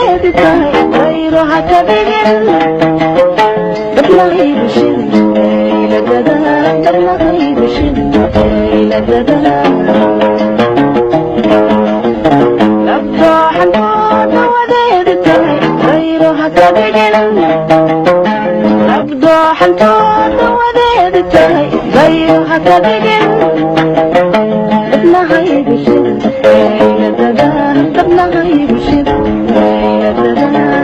Dawadeedi tahay dayro ha ka dhigin dabnahaygu shidin ila dadaa dabnahaygu shidin ila dadaa labdooxantoo dawadeedi tahay dayro ha ka dhigin labdooxantoo dawadeedi tahay dayro ha ka dhigin dabnahaygu shidin ila dadaa dabnahaygu shidin ila dadaa.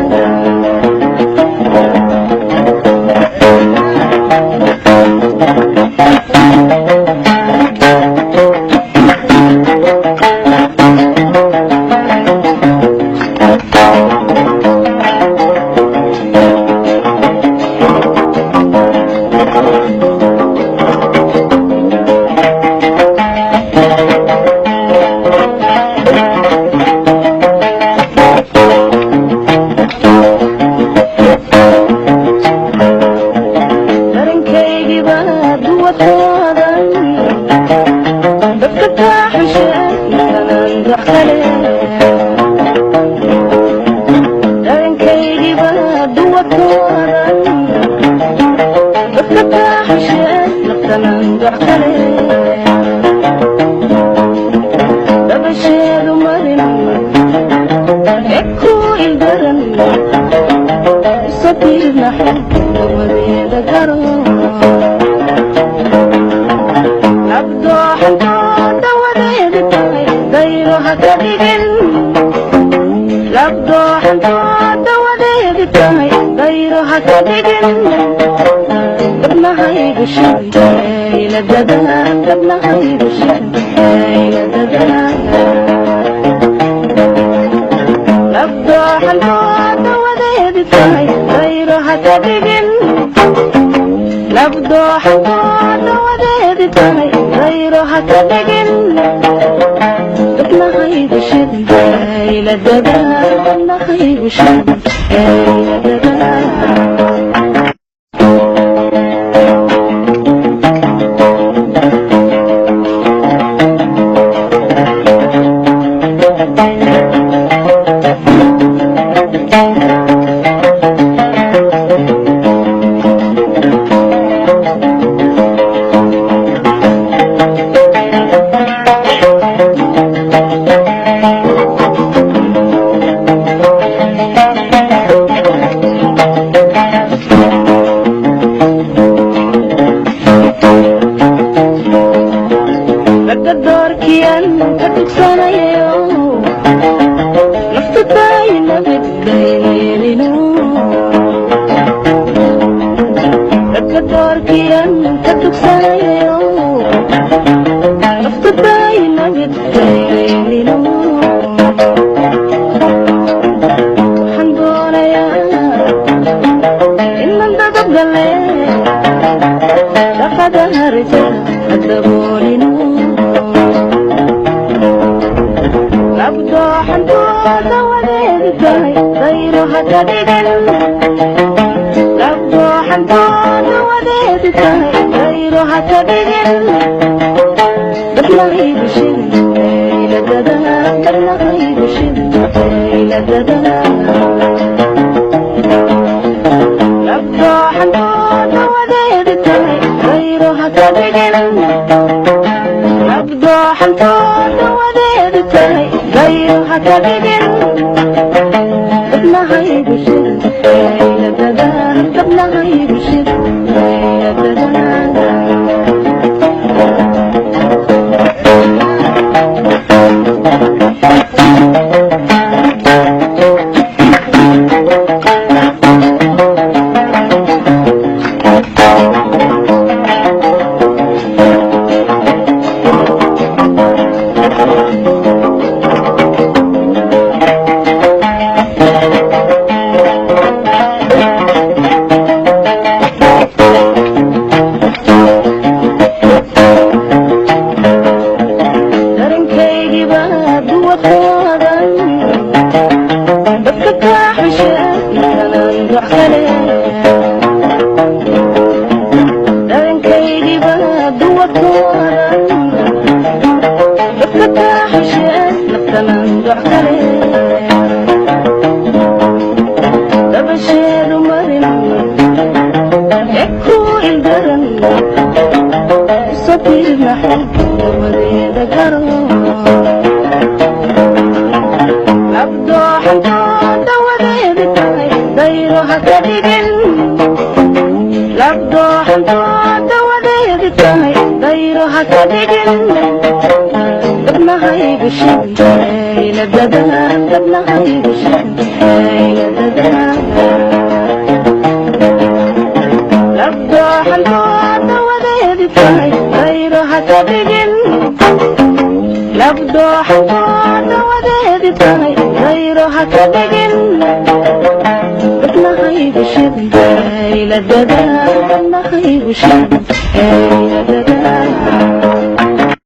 Darankaygiiba duwatoodan dadka kaa xushay intanan doc kale darankaygiiba duwatoodan dadka kaa xushay naftanan doc kale dabasheedu marin eku ildaran isatiirnaxo dawadeeda garo labdooxantoo dawadeedi tahay dayro ha ka dhigin labdooxantoo dawadeedi tahay dayro ha ka dhigin dabnahaygu shidin ila dadaa dabnahaygu shidin ila dadaa labdooxantoo dawadeedi tahay dayro ha ka dhigin labdooxantoo dawadeedi tahay dayro ha ka dhigin dabnahaygu shidin ila dadaa dabnahaygu shidin ila dadaa. Ragga doorkiyan ka dugsanayo nafta taayna bidkaynelino ragga doorkiyan ka dugsanayo nafta taayna bidkaynelino waxaan doonayaa inan dadab gale shaqada harja hadaboolino labdooxantoo dawadeedi tahay dayro ha ka dhigin labdooxantoo dawadeedi tahay dayro ha ka dhigin dabnahaygu shidin ila dadaa dabnahaygu shidin ila dadaa labdooxantoo dawadeedi tahay dayro ha ka dhigin labdooxantoo dawadeedi tahay dayro ha ka dhigin dabnahaygu shidin ila dadaa dabnahaygu shidin ila dadaa. Darankaygiiba duwatoodan dadka kaa xushay intanan doc kale darankaygiiba duwatoodan dadka kaa xushay naftanan doc kale. Labdooxantodawadeedi tahay dayro ha ka dhigin. Labdooxantodawadeedi tahay dayro ha ka dhigin. Dabnahaygu shidayladada, dabnahaygu shidayladada. Labdooxantodawadeedi tahay dayro ha ka dhigin. Labdooxantodawadeedi tahay dayro ha ka dhigin. Dabnahaygu shidayladada, dabnahaygu shidayladada.